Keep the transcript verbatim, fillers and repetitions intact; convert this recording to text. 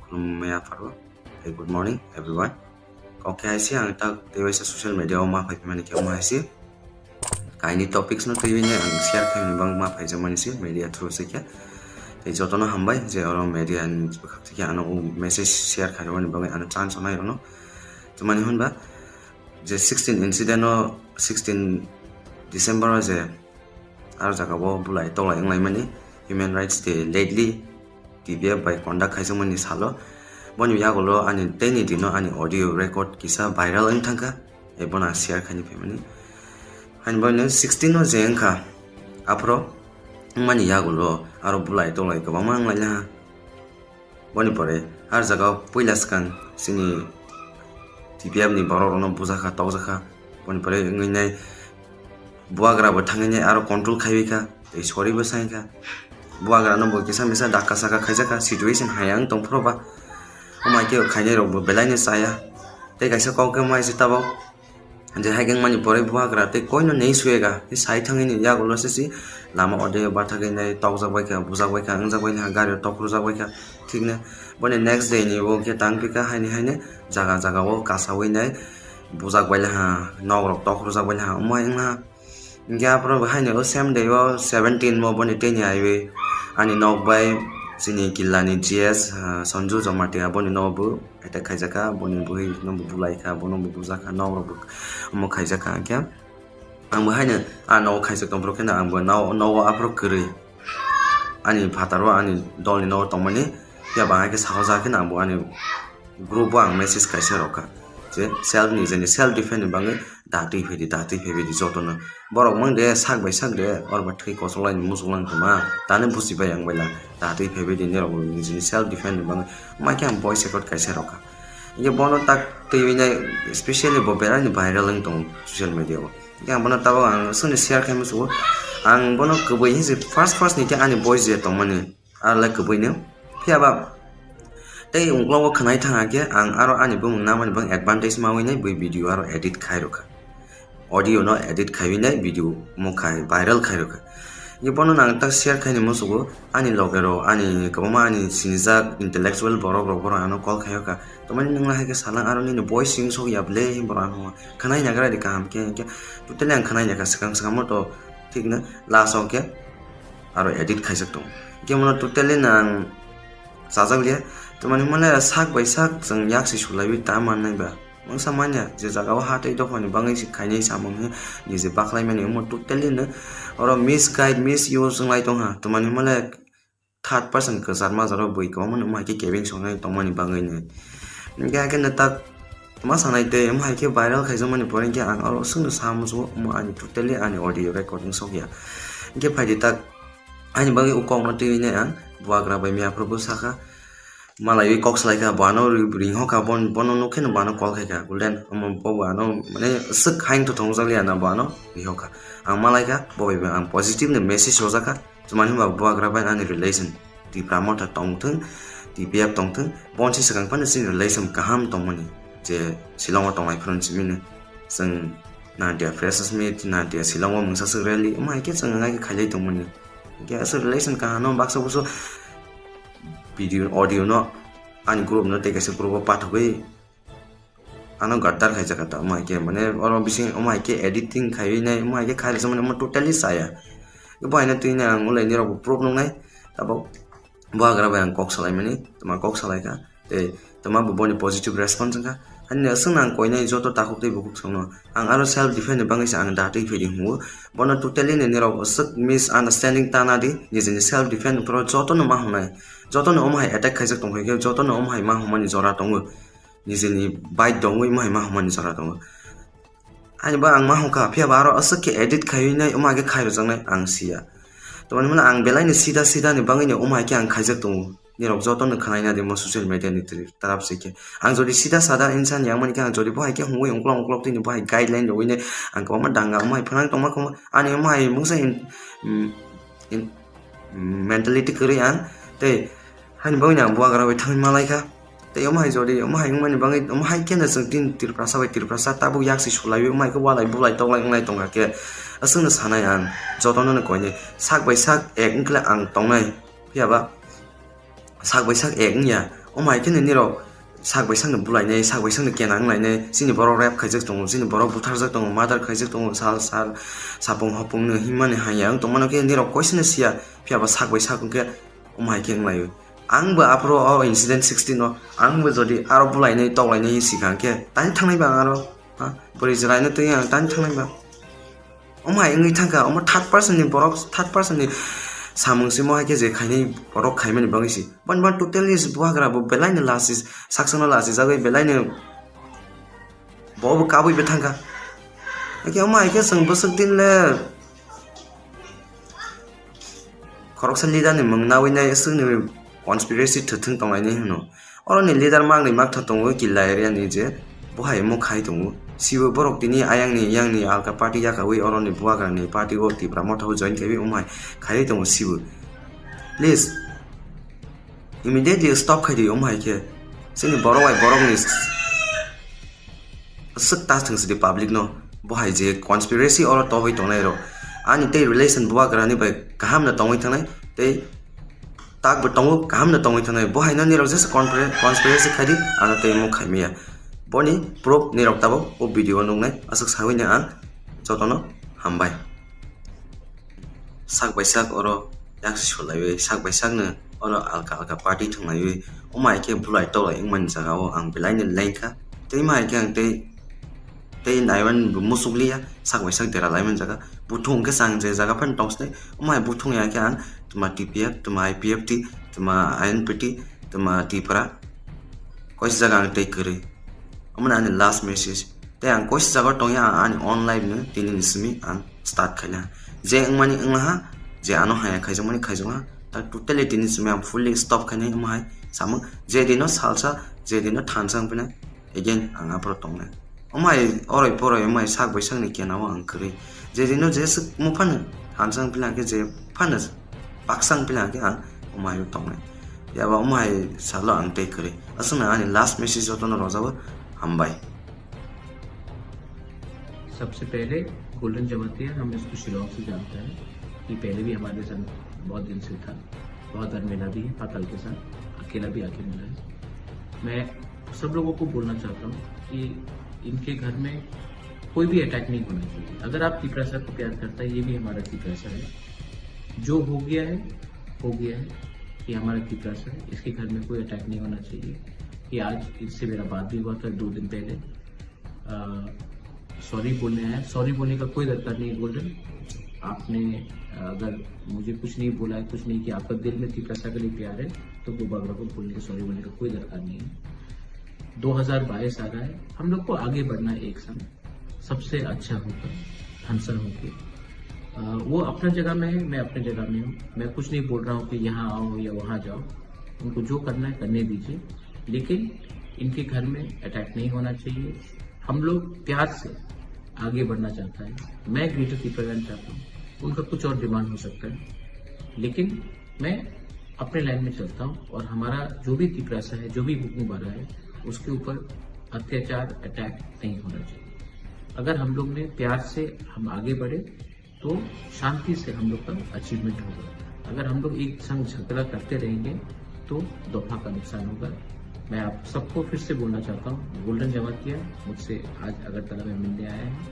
Khulumya pharo. Hey, good morning everyone. Okay, hai se ang tak tei waisa social media o ma phai mani khe ma hai se. Kaini topics no twi bini ang share khai bang ma phai jomani se media through se khe. Tei jotono hambai je oro media ni bwkhak se khe ano o message share khai bani bagwi ano chance onai ono. Tumani hwnba je sixteen incident o sixteen December o je aro jaga o bulai tolai wnglaimani Human Rights Day lately T P F bai conduct khaijakmani salo. Boni yagulo ani teini dino ani audio record kisa viral wng thangkha, ebono ang share khaini phaimani. Hani boino sixteen o je wngkha, aphro wngmani yagulo aro bulai tolai kwbangma wnglaina. Boni pore ar jaga o puila swkang chini T P F ni borok rokno bujakha, tokjakha. Boni pore wngwi nai buagra bo thangwi nai aro control khaiwi kha, tei sorry bo sai kha. Buagra no bo kisa misa dakka saka khaijak kha, situation hai ang tong phuru ba. Omo hai khe khainai rok bo belai no chaya. Tei kaisa kok khe mai se tabok. Je hai khe wngmani pore buagra tei koino nei suyega, tei sai thangwi ni yagulo se si lama ode bathagwi nai tokjak bai kha, bujak bai kha, wngjak bai kha, gari o tok rwjak bai kha. Thik no boni next day ni bo khe tang phi kha, haini haini jaga jaga o kasawi nai bujak bai laha, nok rok tok rwjak bai laha, omo hai wngna. Hingke aphuru bo haino o same day o seventeen mo boni tei ni aiwi ani nok bai chini killa ni G S, ah, Sanju Jamatia boni no bo attack khaijak kha, boni bwrwi no bo bulai kha, bono bo bujak kha, nok rok bo omo khaijak kha. Hingke ang bo haino a nogo khaijak tong phuru khe no ang bo no-, nogo aphuru kwrwi ani phataro ani dol ni nogo tongmani phiya bo ang hai khe sahojak khe no ang bo ani group o ang message kaisa rok kha je self ni, je ni self defend ni bagwi da twi phai di, da twi phai di jotono. Borok mang de sak bai sak de, oro ba thwi kochok lai ni muchung lang tongma. Tani buchi bai ang bai la, da twi phai bai di, nirok nijini self defend ni bagwi. Mai khe ang voice record kaisa rok kha. Ye bono tak twi nai, specially bo berai ni viral wng tongo social media o. Ye ang bono tabok ang soni share khai musugo. Ang bono kwbui hinsi first first ni khe ani voice je tongmani. Aro le kwbui no. Phiya ba tei ungklogo khwnai thang khe ang aro ani bumung namani bang advantage mawi nai bui video aro edit khai rokha. Audio no edit khaiwi nai video mo khai viral khai rokha. Ye bono nang tak share khaini musugo ani loge rok ani kwbangma ani sinijak intellectual borok rok borok ano call khai rokha. Tamani nung hai khe salang aro nini voice sing sok ya ble borok ano khwnai nagra di kaham khe khe totally ang khwnai ya kha swkang swkang mo to thik no last o khe aro edit khaijak tongo. Hingke bono totally no ang chajak liya. Tamani hwnmale sak bai sak chwng yak se sulaiwi ta mannai ba. Mungsa manya je jaga o ha tei dophani bagwi se khainai samung he nije baklaimani omo totally no oro misguide, misuse wnglai tongha. Tamani hwnmale third person kwchar majaro bui kwbangma no omo hai khe kebeng songnai tongmani bagwi no. Hingke hakhe no tak ma sanai tei omo hai khe viral khaijakmani pore hingke ang oro swngno sa muchungo omo ani totally ani audio recording sokya. Hingke phaidi tak ani bagwi o kokno twiwi nai ang buagra bai miya phuru bwsakha. Malaiwi kok salaikha, bo ano ri-, ringho kha, bon-, bono nukhe no bo ano call khaikha. Golden, omo bo bo ano, mane, swk haing to thongjak liya na bo ano riho kha. Ang malaikha, bo bai ang positive ni message rojak kha. Chumani hwnba buagra bai ani relation Tipra Motha tongthwng, T P F tongthwng, bonsi swkang phano chini relation kaham tongmani. Je Shillong o tongnai phano chimino. Chwng Nadia Freshers Meet, Nadia Shillong o mungsa swk rally, omo hai khe chwng ngai khe khailai tongmani. Hingke aswk relation kaham no baksa buso video audio no ani group no tei kaisa group o pathogwi ano gaddar khaijak kha ta, omo hai khe mane oro bising omo hai khe editing khaiwi nai, omo hai khe khai rwchapmani omo totally chaya. Bo haino twi nai ang ulai nirok bo proof nuknai, tabok buagra bai ang kok salaimani, tama kok salaikha, tei tama bo boni positive response wngkha. Hani aswk nang koinai joto takhuk tei bukhuk songno ang aro self defend ni bagwi se ang da twi phai di hwngo. Bono totally ni nirok aswk misunderstanding tana di, nijini self defend ni phoro jotono ma hwnai, jotono omo hai attack khaijak tongphai khe jotono omo hai ma hwnmani jora tongo. Nijini bike dongwi omo hai ma hwnmani jora tongo. Ani ba ang ma hwnka, phiya ba aro aswk khe edit khaiwi nai omo hai khe khai rwjaknai ang siya. Tamani hwnmano ang belai ni sida sida ni bagwi ni omo hai khe ang khaijak tongo. Nirok joto no khwnaina di mo social media ni twi tarap se khe. Ang jodi sida sada insan yang mani khe ang jodi bo hai khe hungwi ungklok ungklok twi ni bo hai guideline rwwi nai ang kwbangma danga omo hai phwnang tongma khoma ani omo hai mungsa in, mm, in, mm, mentality kwrwi ang tei Haini bagwi ang buagra bai thangwi malai kha. Tei omo hai jodi, omo hai wngmani bagwi, omo hai khe no chwng tini Tiprasa bai Tiprasa tabuk yak se sulaiwi, omo hai khe walai bulai toklai wnglai tongkha khe. Aswkno sanai ang, jotono no koinai. Sak bai sak ek wngkhle ang tongnai. Phiya ba sak bai sak ek wngya. Omo hai khe nini rok sak bai sakno bulainai, sak bai sakno kena wnglainai, chini borok rape khaijak tongo, chini borok butharjak tongo, murder khaijak tongo, sal sal sapung hopung no hinmani hanya wng tongmano khe nini rok koisano siya, phiya ba sak bai sak wngkhe omo hai khe wnglaio. Ang bo aphuru o incident sixteen o ang bo jodi aro bulainai toklainai sikha khe tani thangnai ba ang aro, ha, bwrwi jwlaino twi ang tani thangnai ba. Omo hai wngwi thangkha, omo third person ni borok, third person ni samung simo hai khe je khainai borok khaimani bagwi si. Boni bo totally buhagra bo belai no lasi, saksa no lasi jagwi belai no bo bo kabwi bo thangkha. Hakhe omo hai khe chwng bwswk din le khoroksa leader ni mung nawi nai swk ni conspiracy thwthwng tonglainai hwno. Oro ni leader mak ni mak tha tongo killa area ni je bo hai omo khai tongo. Sibo borok tini ayang ni yang ni alka party yakawi oro ni buagra ni party o Tipra Motha o join kaiwi omo hai khaiwi tongo sibo. Please, immediately stop khai di omo hai khe. Chini borok bai borok ni s-, swk ta thwng sidi public no. Bo hai je conspiracy oro tobwi tongnai rok. Ani tei relation buagra ni bai kaham no tongwi thangnai tei tak bo tongo, kaham no tongwi thangnai. Bo hai no nirok jesa conspira-, conspiracy khai di, ano tei omo khai maya. Boni proof nirok tabok o video o nuknai. Aswk sawi no ang jotono hambai. Sak bai sak oro yak si sulaiwi, sak bai sakno oro alka alka party thwnglaiwi, omo hai khe bulai toklai wngmani jaga o ang belai no lengkha. Tei ma hai khe ang tei, tei naiman bo musuk liya, sak bai sak dera laimani jaga. Buthung hwnkhe chang je jaga phano tong sinai, omo hai buthung ya khe ang tma T P F, tma I P F T, tma I N P T, tma Tipra, koisa jaga ang tei kwrwi. Omo ani last message. Tei ang koisa jaga tongya, ang ani own life no tini ni simi ang start khaina. Je wngmani wngha, je ano haya khaijakmani khaijakha, ta totally tini simi ang fully stop khainai omo hai samung. Je dino salsa, je dino thansa wngpina, again ang aphuru tongnai. Omo hai oroi poroi omo hai sak bai sakni kena o ang kwrwi. Je dino je swk muphano thansa wngpina khe je phano baksa wngpina khe ang omo hai tongnai. Yaba omo hai salo ang tei kwrwi. Aswkno ani last message jotono rojabo hambai. सबसे पहले गोल्डन जमातिया, हम इसको शिलोंग से जानते हैं। ये पहले भी हमारे साथ बहुत दिन से था, बहुत बार मिला भी है पाताल के साथ, अकेला भी आके मिला है। मैं सब लोगों को बोलना चाहता हूँ कि इनके घर में कोई भी अटैक नहीं होना चाहिए। अगर आप तिपरासा को प्यार करता है, ये भी हमारा तिपरासा है। जो हो गया है, हो गया है। ये हमारा तिपरासा है, इसके घर में कोई अटैक नहीं होना चाहिए। कि आज इससे मेरा बात भी हुआ था दो दिन पहले। सॉरी बोलने आया। सॉरी बोलने का कोई दरकार नहीं है गोल्डन। आपने, अ, अगर मुझे कुछ नहीं बोला है, कुछ नहीं किया, आपका दिल में तिपरासा के लिए प्यार है, तो बुबागरा को बोलने का, सॉरी बोलने का कोई दरकार नहीं है। दो हज़ार बाईस आ रहा है, हम लोग को आगे बढ़ना है एक साथ, सबसे अच्छा होकर, हंसन होके। अ, वो अपना जगह में है, मैं अपने जगह में हूँ। मैं कुछ नहीं बोल रहा हूँ कि यहाँ आओ या वहाँ जाओ, उनको जो करना है करने दीजिए, लेकिन इनके घर में अटैक नहीं होना चाहिए। हम लोग प्यार से आगे बढ़ना चाहता है, मैं ग्रेटर तिपरालैंड चाहता हूँ। उनका कुछ और डिमांड हो सकता है, लेकिन मैं अपने लाइन में चलता हूँ और हमारा जो भी तिपरासा है, जो भी बुकमुबारा है, उसके ऊपर अत्याचार, अटैक नहीं होना चाहिए। अगर हम लोग ने प्यार से हम आगे बढ़े, तो शांति से हम लोग का अचीवमेंट होगा। अगर हम लोग एक संग झगड़ा करते रहेंगे, तो दोफा का नुकसान होगा। मैं आप सबको फिर से बोलना चाहता हूँ, गोल्डन जमातिया मुझसे आज अगरतला में मिलने आया है।